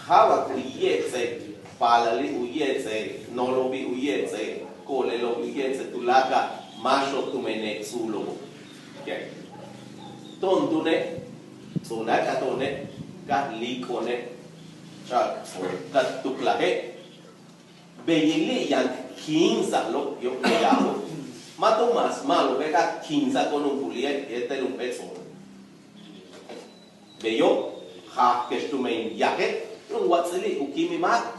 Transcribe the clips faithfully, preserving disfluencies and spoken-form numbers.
Ja'awa' u yéets'el, paalali' u yéets'el, noolo'obi' u yéets'el, ko'olelo'obi' u yéets'el tuláakal máaxo'ob tumen le ts'uulo'obo'. To'on túune', ts'o'onak a to'one', ka líik'o'one', cha'ak ka tuklaje'. Beyili' yaan kiinsa'alo'ob yo'ob le yaalo'. Ma' tu mas ma'alobe' ka kiinsa'al ko'on jump'uli'e' yéetel jump'éel ts'o'on. Beyo', ja'ake'ex tumen yaje' u wats'ili' u kíimil máak.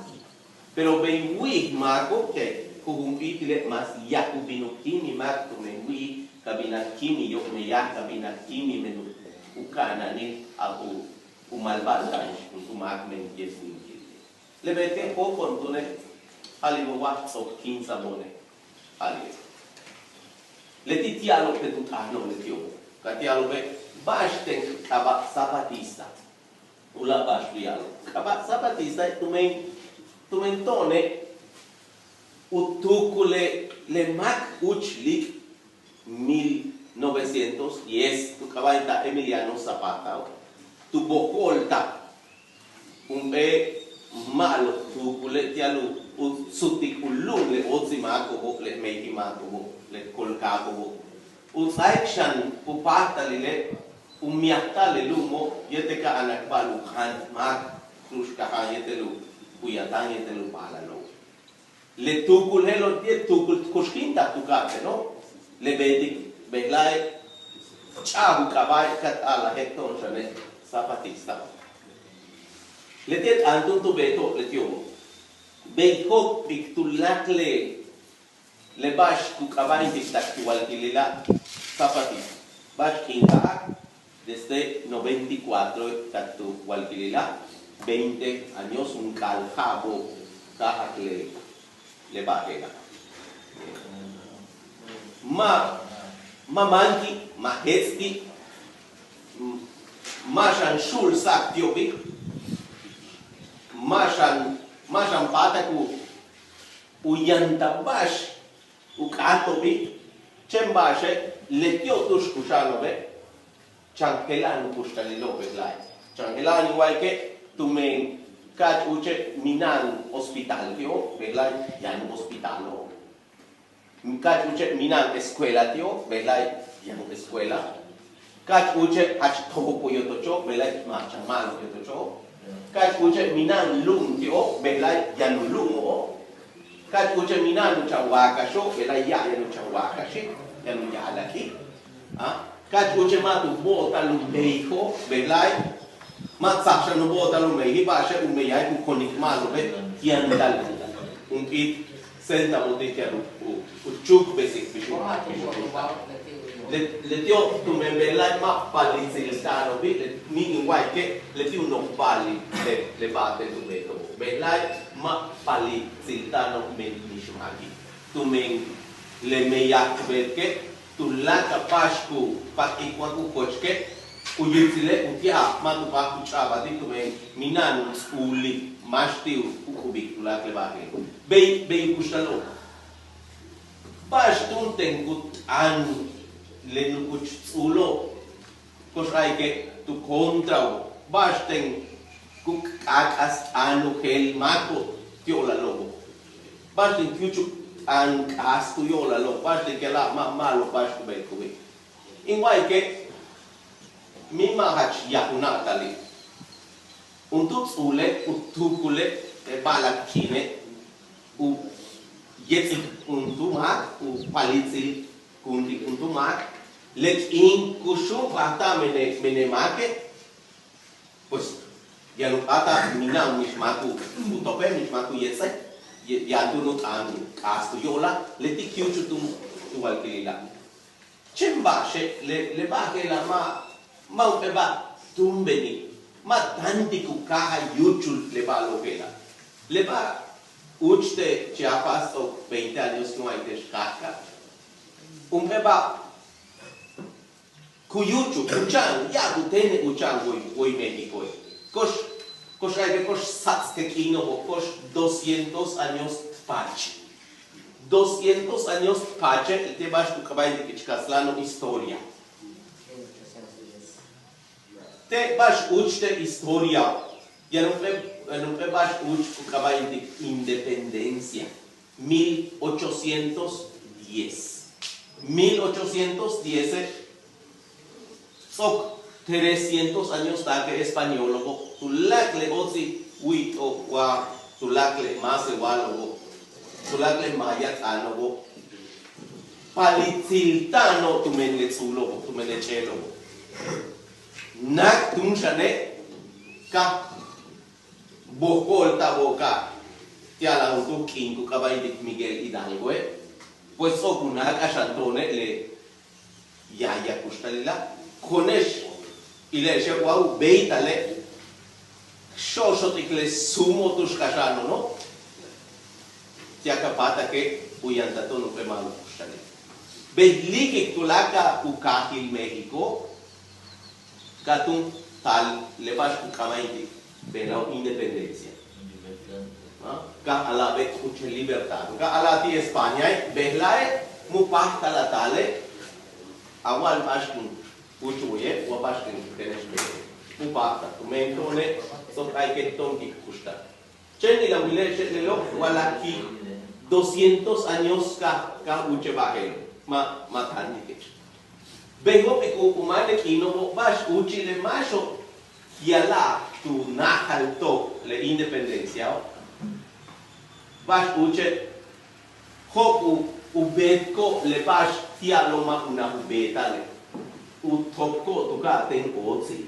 Pero bey wi'ij máako'ob que jujump'íitile' mas yaj u bin u kíimil máak tumen wi'ij ka bin a kíimil yo'ob meyaj, ka bin a kíimil men u ka'ana'anil a u malba'al ta'ax juntúul máak men yéetel u yil. Le beetike' jóok'ol túune', ja'alibo'ob wa ts'o'ok kiinsabo'one', ja'alibo'ob. Leti' ti'alo'ob te' tu t'aano'ob leti'obo'. Ka ti'alo'obe' ba'axten k'aaba' zapatista. Uláak' ba'ax tu ya'alo'ob k'aaba' zapatista tumen, tumen to'one' u tuukule' le máak úuch líik'el mil novecientos diez tu k'aaba'il ta Emiliano Zapata, tu bokol ta jump'éel ma'alob tuukule' ti'al u sutik u lu'um le óotsil máako'obo', le meyajil máako'obo', le kolkaako'obo'. U ts'áaik xan u páajtalile' u miajta'al le lu'umo' yéetel ka anak ba'al u jant máak tu'ux kaja'an yéetel u puyata'an yéetel u paalalo'ob. Le tuukul je'elo' ti'e' tuukul kuxkintaj tu ka'atéeno'. Le beetik bejla'e' ch'a'aj u k'aaba'e' ka a'alaje' to'on xane' zapatista. Leti'e' t'aan túun tu beeto'ob leti'obo'. Bey jóok'p'ik tuláakal le ba'ax ku k'aaba'intik tak tu walkilila' zapatista. Ba'ax kiin ka'aj desde noventa y cuatro tak tu walkilila' veinte años junk'a'al ja'abo'ob káajak le, le ba'al je'ela'. Ma', ma' máan ti', ma' jeets' ti', ma' xan xu'ul sa'ak ti'obi', ma' xan, ma' xan páatak u, u yantal ba'ax u k'áato'obi', chéen ba'axe' leti'ob tu'ux kuxa'ano'obe' chan jela'an u kuxtalilo'ob bejla'e'. Chan jela'an in wa'alike' tumen ka'ach úuche' mina'an hospital ti'ob bejla'e' yaan u hospitalo'. Ka'ach úuche' mina'an escuela ti'ob bejla'e' yaan u escuela. Ka'ach úuche' jach tóop u yotocho'ob bejla'e' ma' chan ma'alob yotocho'ob. Ka'ach úuche' mina'an lu'um ti'ob bejla'e' yaan u lu'umo'ob. Ka'ach úuche' mina'an u chan waakaxo'ob bejla'e' ya'ab yaan u chan waakaxi', yaan u ya'alaki'. Ka'ach úuche' ma' tu bo'otal u meyajo'ob bejla'e' ma' tsaj xan u bo'otal u meyaji', ba'axe' u meyaje' ku konik ma'alobe' yantal jump'íit centavo ti' yaan u, u, u chúukbesik bix u, bix u. Le, leti'ob tumen bejla'e' ma' palitsilta'ano'obi', le, mi' in wa'alike' leti' u noj paalil le, le ba'al te' tu beeto'obo'. Bejla'e' ma' palitsilta'ano'ob men mix máaki'. Tumen le meyaj beetike' tuláakal ba'ax ku pak'ik wa ku kochke' u yutsil le uti'al ma' tu páaj ku ch'a'abal ti' tumen mina'an u ts'uulik máax ti' u k'ubik tuláakal le ba'al je'elo'. Bey, bey u kuxtalo'ob. Ba'ax túun teen ku t'aan le nukuch ts'uulo'ob ko'ox a'alike' tu contrao', ba'ax teen ku k'aak'as t'aan u jeel máako'ob ti' o'olalo'obo'. Ba'ax teen ku yúuchul t'aan k'aas tu yo'olalo'ob, ba'ax teen ku ya'ala'al ma', ma'alob ba'ax ku beetiko'obi'. In wa'alike' mi' ma' jach yaj u na'atali'. Juntúul ts'uule' u tuukule' le ba'alak k'iine' u yéets'ik juntúul máak, u palitsil juntúul máak, le k'iin ku xu'upajta'al mene', mene' máake', pues yaan u p'áatal mina'an mix máak u tope', mix máak u yéets'e', yaan túun u t'aan k'aas tu yo'olal, leti' ku yúuchul túun tu walkilila'. Chéen ba'axe' le, le ba'al je'ela' ma', ma' jump'éel ba'al túumbenil, ma' táantik u káajal yúuchul le ba'alo'ob je'ela'. Le ba'al úuch te' Chiapas ts'o'ok veinte años kin wa'alike' xkáajka'aj. Jump'éel ba'al ku yúuchul, ku cha'an, ya'ab u téene' u cha'an woy, woy Méxicoe'. Ko'ox, ko'ox a'alike' ko'ox sats'ke k'iino'obo', ko'ox doscientos años t paach. Doscientos años t paache', leti'e' ba'ax ku k'aaba'intik ich kastlano' historia. Te' ba'ax úuch te' historia, Yaan jump'éel, yaan jump'éel ba'ax úuch ku k'aaba'intik independencia, mil ochocientos diez. Mil ochocientos diez, ts'o'ok trescientos años taak le españolo'obo', tuláakal le óotsil wíit'o' wa tuláakal le máasewalo'obo', tuláakal le maaya t'aano'obo', palitsilta'ano'ob tumen le ts'uulo'obo', tumen le ch'éelo'obo'. Nak túun xane' ka bojko'olta'abo' ka ti'al a juntúul k'iin ku k'aaba'intik Miguel Hidalgoe', pues ts'o'ok u náak'al xan to'one' le yaaya kuxtalila'. Ko'one'ex ile'exe' wa u béeytale' xo'oxo'otik le sumo tu'ux kaxa'ano'ono', ti'al ka p'áatake' u yantal to'on jump'éel ma'alob kuxtalil. Bey líik'ik tuláakal u kaajil México ka túun taal le ba'ax ku k'aaba'intik bejla'o' independencia. Ka a'ala'abe' cúuchel libertad, ka a'ala'a ti' Españae' bejla'e' mu páajtal a taale', a wa'al ba'ax kun úuch u weye' wa ba'ax kun tene'ex beete', mu páajtal tumen to'one' ts'o'ok a'alike' to'on kin kuxtal. Chéen in a wile'exe' lelo' wa láak'ik doscientos años ka, ka úuche' ba'al je'elo', ma', ma' táantike'. Bey jo'op'ik u máan le k'iino'obo' ba'ax úuchil le máaxo'ob ya'ala'al tu náajalto'ob le independenciao'. Ba'ax úuche' jo'op' u beetko'ob le ba'ax ti'alo' ma' unaj u beeta'ale', u topko'ob tu ka'atéen óotsil.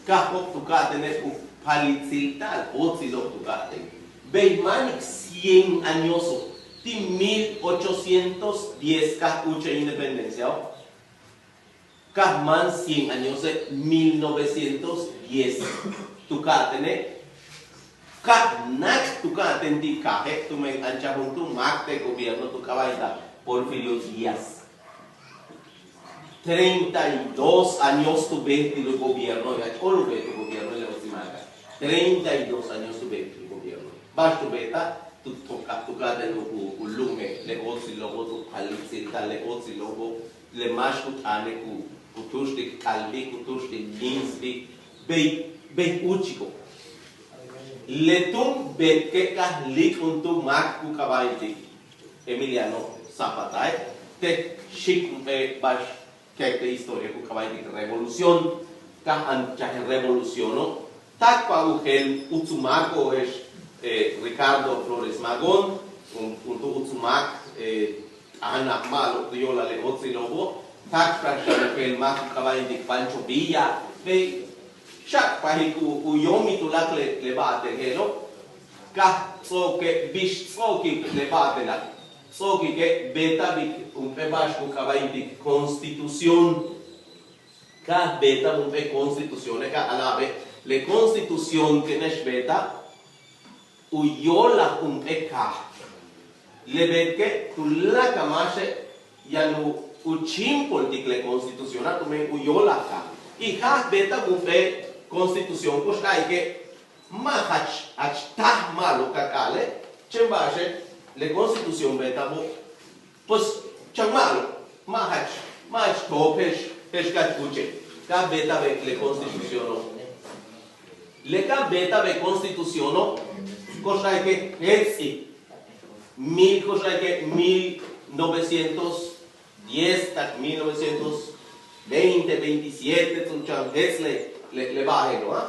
Ka jo'op' tu ka'atéene' u palitsilta'al óotsilo'ob tu ka'atéen. Bey máanik cien añoso' ti' mil ochocientos diez ka úuche' independenciao'. Ka máan cien añose' mil novecientos diez tu ka'atéene'. Ka náak tu ka'atéen ti' kaaje' tumen anchaj juntúul máak te' gobierno tu k'aaba'intaj Porfirio Díaz. Treinta y dos años tu beetil u gobierno, jach óol u beet u gobierno le óotsil máaka'. Treinta y dos años tu beetil u gobierno. Ba'ax tu beetaj, tu topkaj tu ka'atéen u, u, u lu'umil le óotsilo'obo', tu palitsilta'al le óotsilo'obo', le máax ku t'aane' ku, ku túuxtik k'albik, ku túuxtik kíinsbik, bey, bey úuchiko'. Le túun beetike' ka líik'ik juntúul máak ku k'aaba'intik Emiliano Zapatae', te' xi'ik jump'éel ba'ax keek te' historia ku k'aaba'intik revolución, ka anchaj revoluciono', táakpaj u jeel uts u máako'ob je'ex, eh, Ricardo Flores Magón, jun, juntúul uts u máak, eh, t'aanaj ma'alob tu yo'olal le óotsilo'obo', táakpaj xan u jeel máak ku k'aaba'intik Pancho Villa, bey xa'ak'pajik u, u yóomil tuláakal le, le ba'atel je'elo', ka ts'o'oke' bix ts'o'okil le ba'atela', ts'o'okike' beeta'abik jump'éel ba'ax ku k'aaba'intik constitución. Ka beeta'ab jump'éel constitucione' ka a'ala'abe', le constitución ke'ene'ex beeta'ab u yóolal jump'éel kaaj. Le beetike' tuláakal máaxe' yaan u, u chíimpoltik le constituciona' tumen u yóolal kaaj. Y jach beeta'ab jump'éel constitución ko'ox a'alike' ma' jach, jach táaj ma'alob ka k'a'ale', chéen ba'axe' le constitución beeta'abo', pues chan ma'alob, ma' jach, ma' jach toop je'ex, je'ex ka úuche', ka beeta'abe' le constituciono'. Le ka beeta'abe' constituciono', ko'ox a'alike' jets'ik, mil, ko'ox a'alike' mil novecientos diez tak mil novecientos veinte, veintisiete, ts'o'ok chan jets' le, le, le ba'al je'elo', a.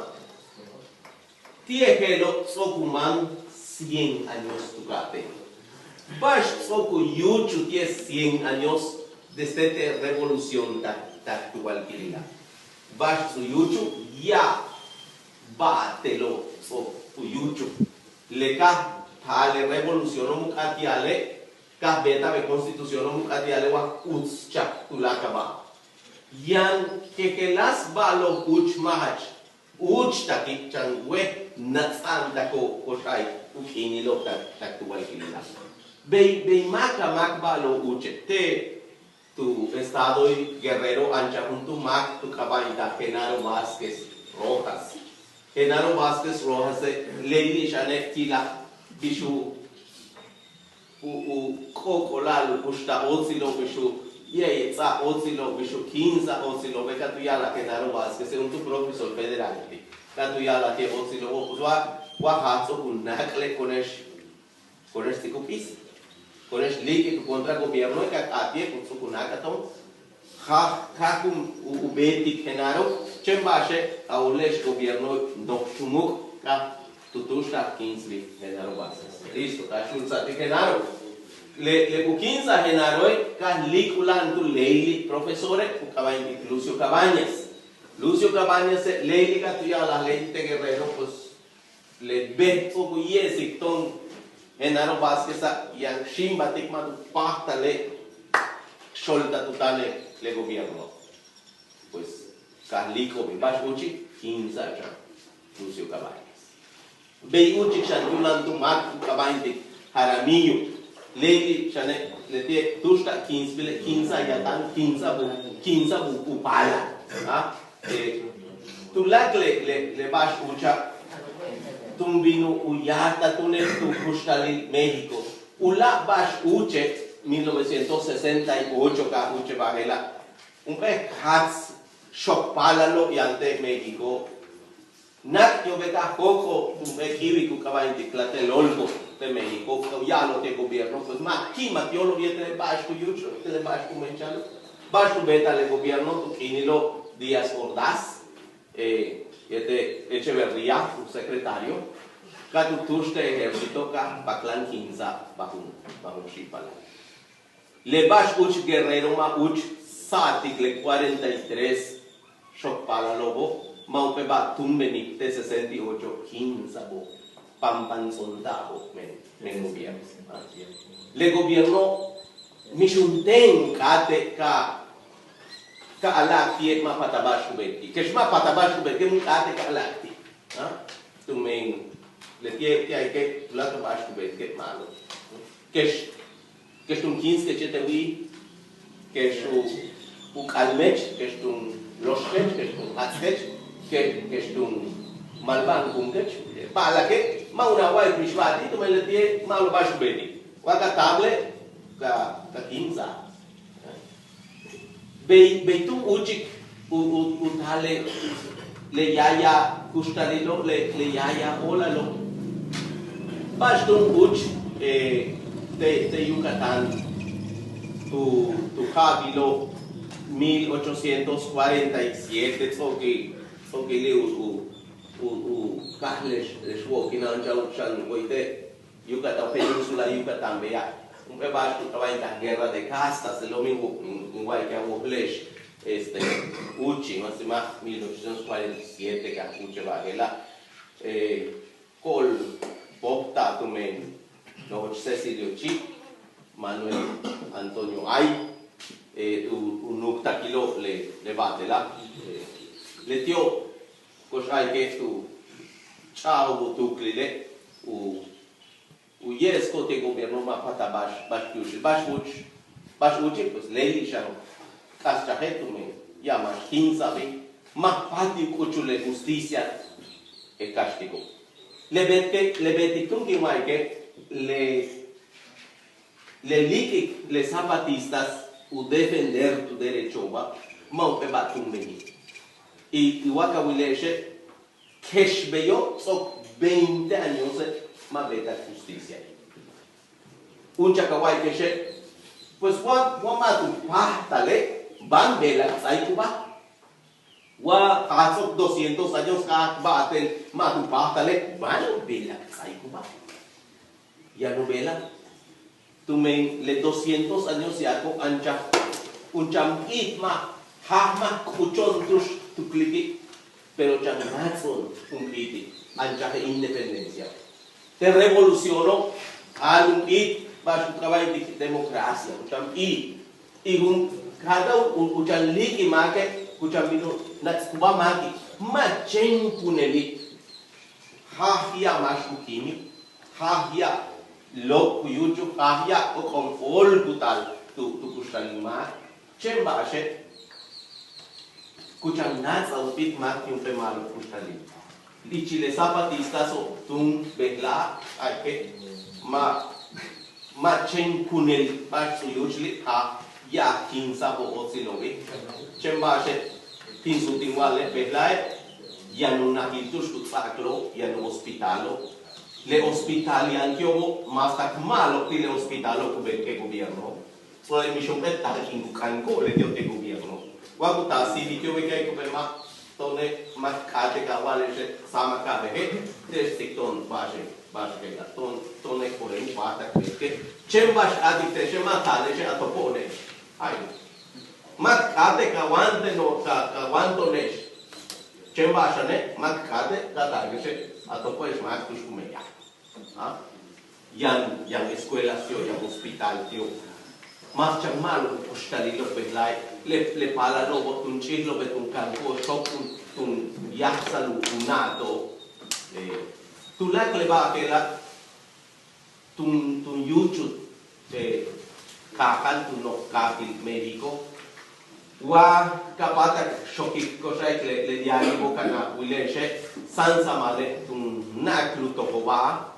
Ti'e' je'elo' ts'o'ok u máan cien años tu ka'atéen. Ba'ax ts'o'ok u yúuchul ti'e' cien años desde te' revolución tak, tak tu walkilila'. Ba'ax ts'o'ok u yúuchul, ya'ab ba'atelo' ts'o'ok u yúuchul. Le ka taal le revoluciono' mu k'áat ya'ale', ka beeta'ab le constituciono' mu k'áat ya'ale' wa uts chak tuláakal ba'al. Yaan jejeláas ba'alo'ob úuch ma' jach úuchtakil chan wej nats'a'antako'ob ko'ox a'alik u k'iinilo'ob tak, tak tu walkilila'. Bey, bey máakalmáak ba'alo'ob úuche'. Te' tu estadoil Guerrero anchaj juntúul máak tu k'aaba'intaj Genaro Vázquez Rojas. Genaro Vázquez Rojase' leti' xane' tilaj bix u u, u k'ok'olal u kuxtal óotsilo'ob, bix u ye'etsa'al óotsilo'ob, bix u kíinsa'al óotsilo'ob, be'ex ka tu ya'alaj Genaro Vázquez, juntúul profesor federal ti'. Ka tu ya'alaj ti'e' óotsil u, pues wa, wa jaaj ts'o'ok u náak'le' ko'one'ex, ko'one'ex ts'ik u p'iis, ko'one'ex líik'ik tu contra gobierno ka k'áat ti'e' ku ts'o'ok u náak'al to'on. Jaaj, jaaj u, u beetik Genaro, chéen ba'axe' a wu'ule'ex gobierno noj xumuuk' ka tu túuxta'al kiinsabil Genaro Vázquez. Listo, ka xu'untsa'al ti' Genaro. Le, le ku kiinsa'al Genaroe' ka líik'ula'an tu léeyli' profesore' ku k'aaba'intik Lucio Cabañas. Lucio Cabañase' léeyli' ka tu ya'alaj léeyli' te' guerrero, pues le bej ts'o'ok u ye'esik to'on Genaro Vázqueza' yaan k xíimbaltik ma' tu páajtale' k xoolta'al tu táan le gobierno. Pues ka líik'o'obi', ba'ax úuchik, kiinsa'al xan Lucio Cabañas. Bey úuchik xan tuláakal tu máak ku k'aaba'intik Jaramillo. Léeyli' xane' leti'e' túuxta'al kiinsabile', kiinsa'al yatan, kiinsa'al buuk, kiinsa'al buuk u paalal. Tuláakal le, le, le ba'ax úucha' túun bin u yáajtal túune' tu kuxtalil México. U láak' ba'ax úuche' mil novecientos sesenta y ocho ka úuche' ba'ax je'ela'. Jump'éel jaats xok paalalo' yaan te' México. Nak yo'obetaj jóok'ol jump'éel k'iiwil ku k'aaba'intik Tlatelolco te' México, ka u ya'alo'ob ti'e' gobierno, pues ma' ki'imak yo'olo' yéetel le ba'ax ku yúuchulo', yéetel le ba'ax ku méelchalo'. Ba'ax ku beeta'al le gobierno tu k'iinilo' Díaz Ordaz, yéetel Echeverría u secretario, ka tu túuxt te' ejército ka paklan kiinsa'al bajun, bajun xi'ipalal. Le ba'ax úuch Guerrero ma' úuch sa'atik le cuarenta y tres xok paalalo'obo', ma' jump'éel ba'al túumbenik te' sesenta y ocho kiinsa'abo', panpants'onta'abo' men, men gobierno. Le gobierno mix juntéen k'áate' ka, ka a'ala'ak ti'e' ma' páatal ba'ax ku beetike', kex ma' páatal ba'ax ku beetike' mun k'áate' ka a'ala'ak ti'. Tumen leti'e' ti' ayike' tuláakal ba'ax ku beetike' ma'alob. Kex kex tun kíinskech yéetel wi'ij, kex u, u k'almech, kex tun lóoxkech, kex tun jatzkech, kex, kex tun malba'ankunkech, ba'alake' ma' unaj wa'alik mix ba'al ti', tumen leti'e' ma'alob ba'ax u beetik. Wa ka taable' ka, ka kíinsa'al. Bey, bey túun úuchik u, u, u taal le, le yaya' kuxtalilo', le, le yaya' óolalo'. Ba'ax túun úuch te', te' Yucatán tu, tu ja'abilo' mil ochocientos cuarenta y siete ts'o'okil, ts'o'okili' u, u, u, u káajal le, le xwo'okinal chan, chan woy te' Yucatán península Yucatán beya'. Jump'éel ba'ax ku k'aaba'intik guerra de castas, le lo'ob in, in, in wa'alike' a wojele'ex este, úuchi', ma' si ma' mil ochocientos cuarenta y siete ka úuche' ba'al je'ela'. Ko'ol bojta'al tumen nojoch Cecilio Chi', Manuel Antonio Ay, u, u nuuktakilo' le, le ba'ax te'ela'. Leti'o' ko'ox a'alike' tu ch'a'ajo'ob u tuuklile' u, u ye'esiko'ob ti' gobierno ma' páatal ba'ax, ba'ax ku yúuchil, ba'ax úuch, ba'ax úuchil, pues léeyli' xan k'aschaje' tumen ya'ab máax kiinsa'abil, ma' páatil u k'uchul le justicia e káaxtiko'. Le beetike', le beetik túun kin wa'alike' le, le líik'ik le zapatistas u defender tu derechoba' ma' jump'éel ba'al túumbenik. Y, y wa ka wile'exe' kex beyo' ts'o'ok veinte añose' ma' beeta'ak justicia. Úuchak a wa'alike'exe' pues wa, wa ma' tu páajtale' ba'ax bejla'e' k ts'áaik u báaj. Wa jaaj ts'o'ok doscientos años ka ba'atel ma' tu páajtale' ba'ax bejla'e' k ts'áaik u báaj. Yaan u bejla'e' tumen le doscientos años ya'ako' anchaj, jun chan p'íit ma' jaaj ma' k'ucho'on tu'ux tukliki', pero chan náats'o'on jun p'íiti' anchaj le independencia. Te' revoluciono' jáal jun p'íit ba'ax ku k'aaba'intik democracia, jun chan p'íit. Y jun cada u, u chan líik'il máake' ku chan bin u náats'kubáaj máaki', ma' chéen kuneli'. Jaaj ya'ab máax ku kíimil, jaaj ya'ab lok ku yúuchul, jaaj ya'ab k'ok'om óol ku taal tu, tu kuxtalil máak. Chéen ba'axe' ku chan náats'al u p'íit máak ti' jump'éel ma'alob kuxtalil. Ichil le zapatistaso' túun bejla'e' a'alike' ma', ma' chéen kunel ba'ax tu yúuchili', jaaj ya'ab kiinsa'ab óotsilo'obi'. Chéen ba'axe' tin suut in wa'ale' bejla'e' Yaan u najil tu'ux ku ts'a'aklo'ob, yaan u hospitalo'. Le hospital yaan ti'obo', mas tak ma'alob ti' le hospitalo' ku beetike' gobierno. Ts'o'ok le mixo'ob taak'in ku k'amiko'ob leti'ob te' gobierno. Wa ku taal síibil ti'obe' ka' ku beet ma' to'one' ma' k k'áate' ka wa'ale'exe' sáamal ka beje', te'ex ts'o'ok to'on ba'axe', ba'axe' je'ela' to'on, to'one' k ore' u páajtal k beetike'. Chéen ba'ax k k'áatik te'exe' ma' taale'exe' a topo'one'ex. Ay. Ma' k k'áate' ka wáanteno', ka, ka wáanto'one'ex. Chéen ba'ax xane' ma' k k'áate' ka taale'exe' a topo'one'ex máak tu'ux ku meyaj. Yaan, yaan escuela ti'ob, yaan hospital ti'ob. Mas chan ma'alob u kuxtalilo'ob bejla'e', le, le paalalo'obo' tun ch'íilo'obe' tun kaniko'ob xook tun, tun yajsa'al u na'ato'ob. Tuláakal le ba'al je'ela' tun, tun yúuchul kaajal tu noj kaajil México. Wa ka páatak xokik ko'ox a'alik le, le diario bokan a wile'exe' sáansamale' tun na'ak u tojol ba'al.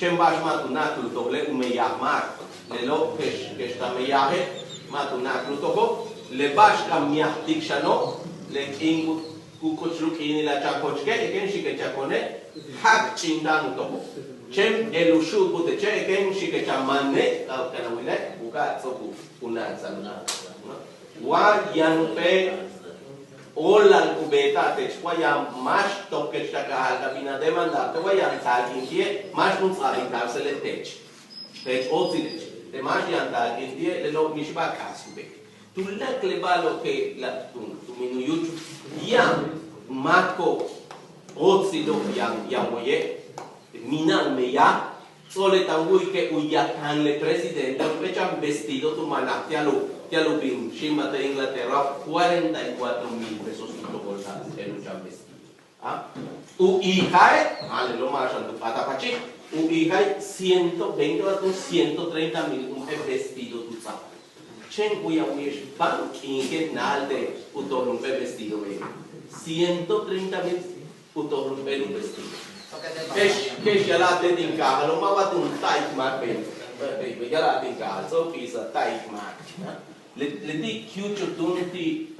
Chéen ba'ax ma' tu na'ak u tojole' u meyaj máak. Lelo' kex, kex ta meyaje' ma' tu na'ak u tojol. Le ba'ax ka meyajtik xano', le k'iin ku, ku k'uchul u k'iinil a chakochke', kéen xi'ike' chakone', jak ch'inta'an u tojol. Chéen beel u xu'upul teche', kéen xi'ike' cha mane', ka, ka wile', buka'aj ts'o'ok u na'aksa'al u na'aksa'al. Wa yaan jump'éel óolal ku beeta'al tech, wa yaan máax toj kech ta kaajal ka bin a demandarte', wa yaan taak'in ti'e', máax kun ts'a'abal in cárcele' tech, tech óotsilech. Te' máax yaan taak'in ti'e', lelo' mixba'al k'aas ku beetik. Tuláakal le ba'alo'ob je'ela' tun, tun bin u yúuchul yaan máako'ob óotsilo'ob yaan, yaan waye'. Mina'an u meyaj, ts'o'ok le táan a wu'uyike' u yatan le presidente jump'éel chan vestido tu manaj ti'al u, ti'al u bin xíimbal te' Inglaterra, cuarenta y cuatro mil pesos tu tojol táan u chan vestido. U ijae', a lelo' ma' xan tu p'áatal pachil, u ijae' ciento veinte wa tu ciento treinta mil jump'éel vestido tu ts'áaj. Chéen u'uy a wu'uye'ex ba'ax k'iin ke na'al te' u tojol jump'éel vestido beyo'. Ciento treinta mil u tojol jump'éel u vestido. Kex, kex ya'ala'al te' tin kaajalo', ma' wa tun ta'ik máak beyo'. Ya'ala'al tin kaajal, ts'o'ok u p'iisa'al ta'ik máak. Le, leti' ku yúuchul túun ti'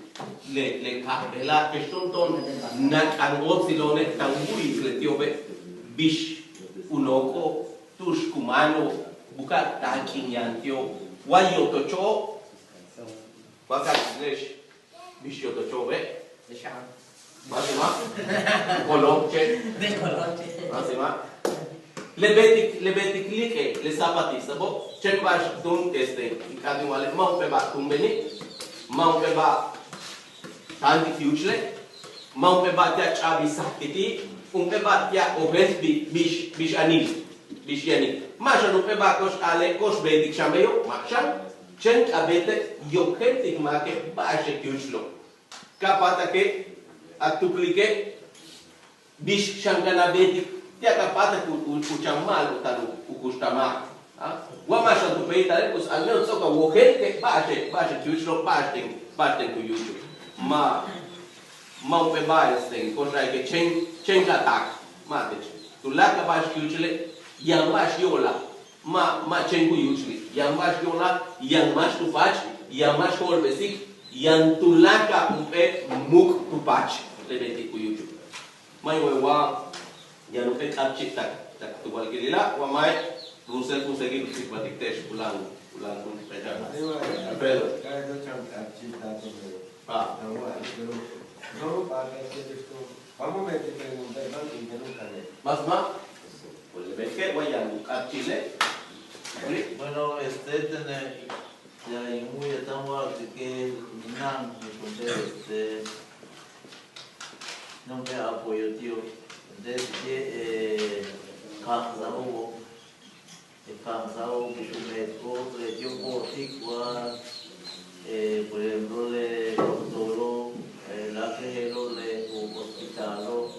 le, le kaaj bejla'a' kex túun to'on nak'an óotsilo'one' táan a wu'uyik leti'obe' bix u nook'o'ob tu'ux ku máano'ob, buka'aj taak'in yaan ti'ob. Wa yotocho'ob, wa ka k'iile'ex bix yotocho'obe'. Máasima'. Coloche. Máasima'. Le beetik, le beetik líik'e', le zapatistabo', chéen ba'ax túun, este, in k'áat in wa'ale' ma' jump'éel ba'al túun benik, ma' jump'éel ba'al táantik yúuchule', ma' jump'éel ba'al ti'al ch'a'abisajtik ti', jump'éel ba'al ti'al ojéeltik bix, bix anil, bix yanil. Ma' xan jump'éel ba'al ko'ox a'ale' ko'ox beetik xan beyo', ma' xan. Chéen k'a'abéete' yojéeltik máake' ba'axe' ku yúuchulo'. Ka páatake' a tuklike' bix xan kana' beetik ti'al ka páatak u, u, u chan ma'alob táan u, u kuxtal máak. Wa ma' xan tu béeytale', pues al menos ts'o'ok a wojéeltike' ba'axe', ba'axe' ku yúuchulo', ba'axten, ba'axten ku yúuchul. Ma', ma' jump'éel ba'al, este, ko'ox a'alike' chéen, chéen ka taak, ma' teche'. Tuláakal ba'ax ku yúuchule' yaan ba'ax yo'olal. Ma', ma' chéen ku yúuchuli'. Yaan ba'ax yo'olal, yaan máax tu paach, yaan máax jo'olbesik, yaan tuláakal jump'éel muuk' tu paach le beetik ku yúuchul. Ma' in wojel wa yaan jump'éel k'áatchi' tak, tak tu walkilila', wa ma'e' Russell kun seguir u tsikbaltik te'ex uláak', uláak' kun. Alfredo. Máasima'. Pues le beetike' wa yaan u k'áatchile'. Bueno, este, tene' ya in wu'uy táan a wa'altike' mina'an, este, nombre apoyo ti'ob, este, ka'ansa'obo'. Ka'ansa'ob bix u meetiko'ob leti'ob bo'otik wa, por ejemplo, le doctoro', láakal je'elo', le u hospitalo',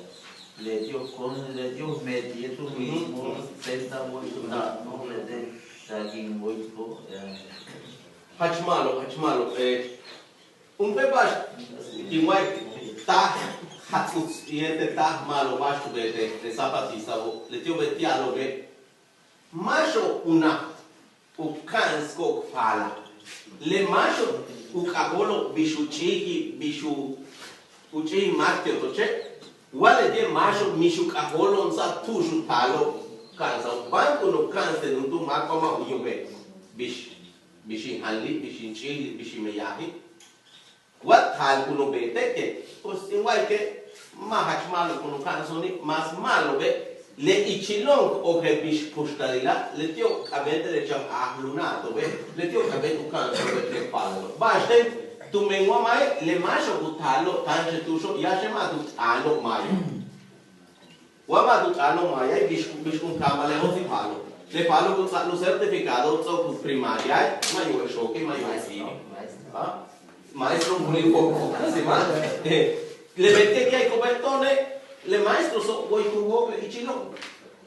leti'ob kon, leti'ob meetiche' tu mismo centavo tu ta'ano'ob leti' taak in wóoltiko'. Jach ma'alob, jach ma'alob. Jump'éel ba'ax kin wa'alik taj jats'uts yéetel taj ma'alob ba'ax tu beetik le zapatistabo', leti'obe' ti'alo'obe'. Máaxo'ob unaj u ka'ansiko'ob k paalal. Le máaxo'ob u k'ajóolo'ob bix u ch'íijil, bix u ch'íijil máak ti' otoche'. Wa leti'e' máaxo'ob mix u k'ajóolonsa'al tu'ux u taalo'ob ka'ansa'al. Ba'ax kun u ka'ans ten juntúul máak wa ma' u yojel bix, bix in janli', bix in ch'íijli', bix in meyaji'. Wa taal kun u beete' que, pues in wa'ayique' ma' jach ma'alob kun u ka'ansa'al, mas ma'alobe' le ichilo'on k ojel bix kuxtalila', leti'ob k'a'abéet le chan ajluna'ato'obe', leti'ob k'a'abéet u ka'ansa'alo'obe' le paalalo'. Ba'axten, tumen wa ma'e' le máaxo'ob ku taalo'ob táanxel tu'uxo' yáaxe' ma' tu t'aano'ob maaya. Wa ma' tu t'aano'ob maaya, bix, bix kun kaamale'ob ti' paalo'. Le paalo' ku ts'a'abal u certificado ts'o'ok u primariae', ma' yóok'ol xooke', ma' yóok'ol siimi. Maestro, kun in poko', si ma'. Le beetike' ti'al ku beeto'one', le maestroso' woy kun jóok'ol ichilo'on.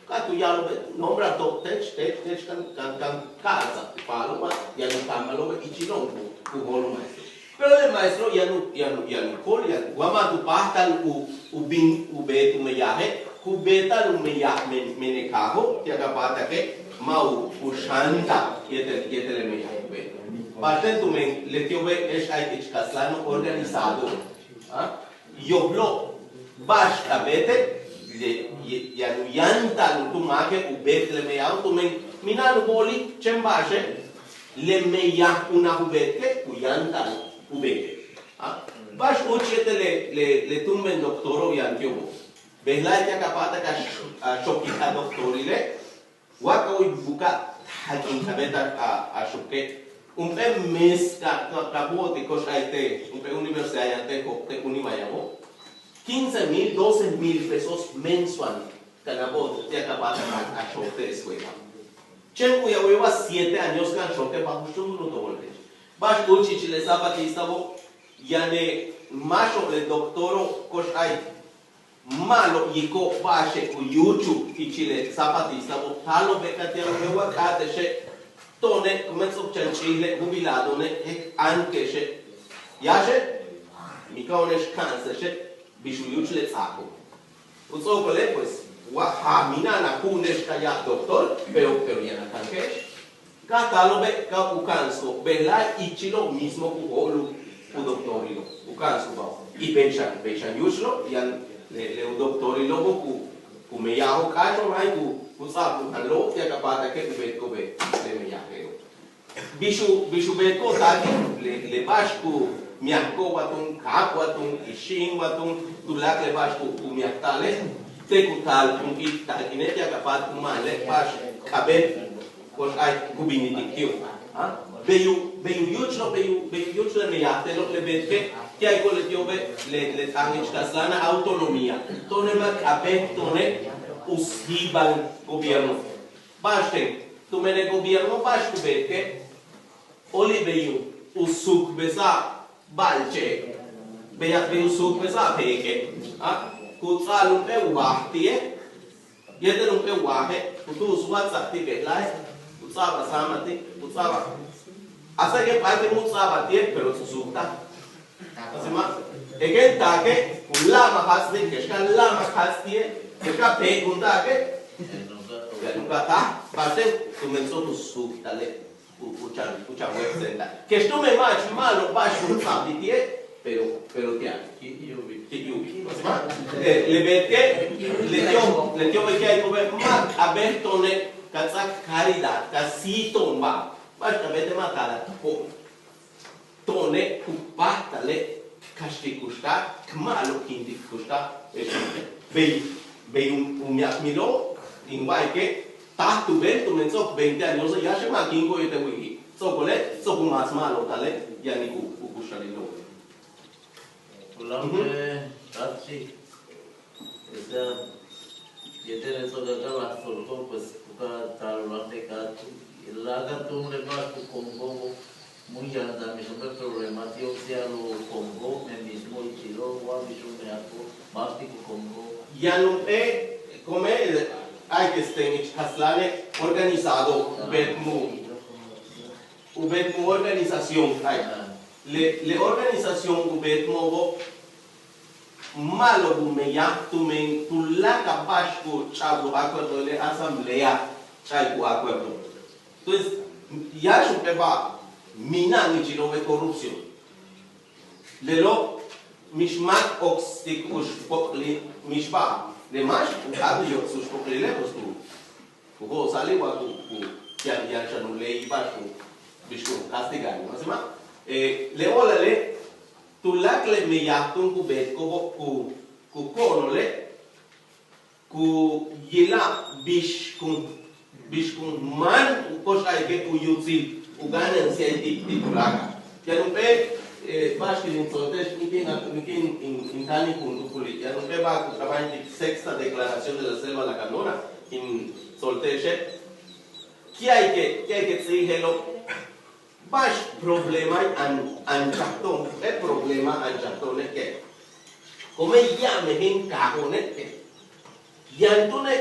Ka tu ya'alo'obe' nombra to'on teech, teech, teech kan, kan, kan ka'ansa'al ti' paalo', ma' yaan u kaamalo'obe' ichilo'on ku, ku jóol u maestro. Pero le maestro yaan u, yaan u, yaan u kool, yaan wa ma' tu páajtal u, u bin u beet u meyaje', ku beeta'al u meyaj men, menekajo', ti'al ka p'áatake' ma' u, u xáantal yéetel, yéetel le meyaj ku beet. Ba'axten tumen leti'obe' je'ex ay ich kastlano' organizado. Yojlo' ba'ax k'a'abéete' yaan u yáanta'al juntúul máake' u beet le meyajo' tumen mina'an u bo'oli', chéen ba'axe' le meyaj unaj u beetike' ku yáanta'al u beete'. Ba'ax úuch yéetel le, le, le túumben doctoro'ob yaan ti'obo'. Bejla'e' ti'al ka p'áatak a xokik a doctorile', wa ka wu'uyik buka'aj k'a'abéet a, a, a xokike'. Jump'éel mes ka, ka, ka bo'otik ko'ox ay te' jump'éel universidad yaan te' jóok' te' Univayaobo', quince mil, doce mil pesos mensual ka na bo'otik ti'al ka p'áatak a, a xook te' escuela. Chéen u'uy a wu'uy wa siete años kan xooke' ba'ax juxtúul u tojol teech. Ba'ax úuch ichil le zapatistabo', yaan le máaxo'ob le doctoro'ob ko'ox ay ma'alob yiko'ob ba'axe' ku yúuchul ichil le zapatistabo', taalo'obe' ka ti'alo'obe' wa k'áate'exe' to'one' como ts'o'ok chan ch'íijle' jubilado'one' je'el k áanke'exe', yáaxe' mix ka'ane'ex ka'anse'exe' bix u yúuchul le ts'aako'. U ts'o'okole' pues wa jaaj mina'an a ju'une'ex ka ya'ab doctor, pero, pero yaan a k'anke'ex. Ka taalo'obe' ka u ka'anso'ob bejla'e' ichilo'ob mismo ku jo'olul u doctorilo', u ka'ansubáajo'ob. Y bey xan, bey xan yúuchulo' yaan le, le u doctorilo'obo' ku, ku meyajo'ob k'áaxo'ob máax ku, ku ts'a'abal u janlo'ob ti'al ka p'áatake' u beetiko'ob le meyaje'elo'. Bix u, bix u beetiko'ob taakil le, le ba'ax ku meyajko'ob wa túun kaak wa túun ixi'im wa túun tuláakal le ba'ax ku, ku meyajta'ale', te' ku taal kun i taakine' ti'al ka p'áatak u ma'ale' ba'ax k'a'abéet ko'ox ay ku binitik ti'ob. Bey u, bey u yúuchulo', bey u, bey u yúuchul le meyaj te'elo' le beetike' ti'al ku ya'alik ti'obe' le, le t'aan ich kastlana' autonomía. To'one' ma' k'a'abéet to'one' u síibal gobierno. Ba'axten, tumen le gobierno ba'ax ku beetike' óoli' bey u suukbesa'al ba'alche', bey a, bey u suukbesa'al peeke'. Ku ts'a'abal jump'éel waaj ti'e', yéetel jump'éel waaje' ku tu'ubsik wa ts'a'ab ti' bejla'e', ku ts'a'abal sáamal ti', ku ts'a'abal. Hasta que p'áatik mu ts'a'abal ti'e' pero tu suuktal. Así ma', e kéen taake' ku láamal jaats ti', kex ka láamal jaats ti'e', kex ka peek kun taake', yaan u k'áat a taal, ba'axten tumen ts'o'ok u suuktale'. U, u chan, u chan wéet tse'ental. Kex tumen ma'ach ma'alob ba'ax kun ts'a'abal ti'e', pero, pero ti'al ki' yu'ubil, ki' yu'ubil. Le beetike', leti'ob, leti'ob beetike' ay ku beet ma' k'a'abéet to'one' ka ts'áak caridad, ka síij to'on ba'al. Ba'ax k'a'abéete' ma' taal a topo'. To'one' ku páajtale' k kaxtik kuxtal, k ma'alobkintik kuxtal. Bey, bey u, u meyaj milo'ob in wa'ayike' táaj tu beel tumen ts'o'ok veinte añose' yáaxe' ma' kin ko'oyol te' wi'iji'. Ts'o'okole' ts'o'ok u máas ma'alobtale' yanik u, u kuxtalilo'ob. Ujú. Esta, yéetel le ts'o'ok a ka laj tso'oko'ob, pues ku ka taal u láaj te' ka'aj tu, láaj ka túun le ba'ax ku komoko'obo', mu yantal mix jump'éel problema ti'ob, ti'al u komoko'ob, le mismo ichilo' wa bix u meyajko'ob, ba'ax ti' ku komoko'ob. Yaan jump'éel, como ay que este, ich kastlane' organizado, u beet mu, u beet mu organización, ay. Le, le organización u beet mo'obo', ma'alob u meyaj tumen tuláakal ba'ax ku ch'a'abal u acuerdo le asamblea ch'a'ik u acuerdo. Entonces, yáax jump'éel ba'al mina'an ichilo'obe' corrupción. Lelo' mix máak oksik u xpok'lil mixba'al, le máax u k'áat u yoks u xpok'lile', pues ku ku jo'osa'ali' wa ku ku yaan yaan xan u ley ba'ax ku bix ku castigar, ¿no? Así ma', le o'olale' tuláakal le meyaj túun ku beetiko'obo' ku ku ko'onole' ku yila'al bix ku bix ku máan u ko'ox a'alike' ku yutsil u gananciae' ti' ti' tuláakal. Yaan jump'éel ba'ax kin in tsolte'ex, míin in in táanil juntúul juli', yaan jump'éel ba'al ku k'aaba'tik Sexta Declaración de la Selva Lacandona, in tsolte'exe'. Ki' a'alike' ki' a'alike' ts'íib je'elo', ba'ax problema an anchaj to'on, jump'éel problema anchaj to'one' que como ya'ab mejen kaajo'one' que yaan túune'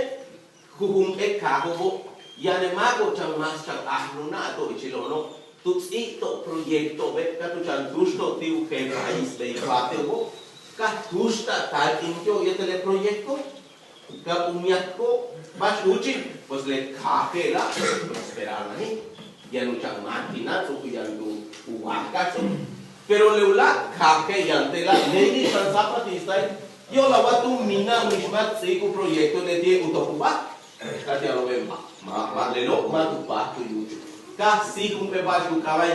jujun p'éel kaajo'obo', yaan le máako'ob chan más chan ajluna'al to'on ichilo'ono', tu ts'íibto'ob proyecto'obe' ka tu chan túuxto'ob ti' u jeel país bey cuate'obo', ka túuxta'al taal in ti'ob yéetel le proyecto. Ka u miatko'ob ba'ax úuchil, pues le kaaj je'ela' prosperar mani', yaan u chan máakinal ts'o'ok u yaan tu u wáaj kaaj ts'o'ok. Pero le uláak' kaaj je' yaan te'ela', ley mix xan zapatistae', yo'olal wa tu mina'an mix máak ts'íib u proyecto leti'e' u tok u báaj. Ka ti' yano'obe' ma' ma' ma' lelo' ma' tu páajtal u yúuchul. Ka síij jump'éel ba'ax ku k'aaba'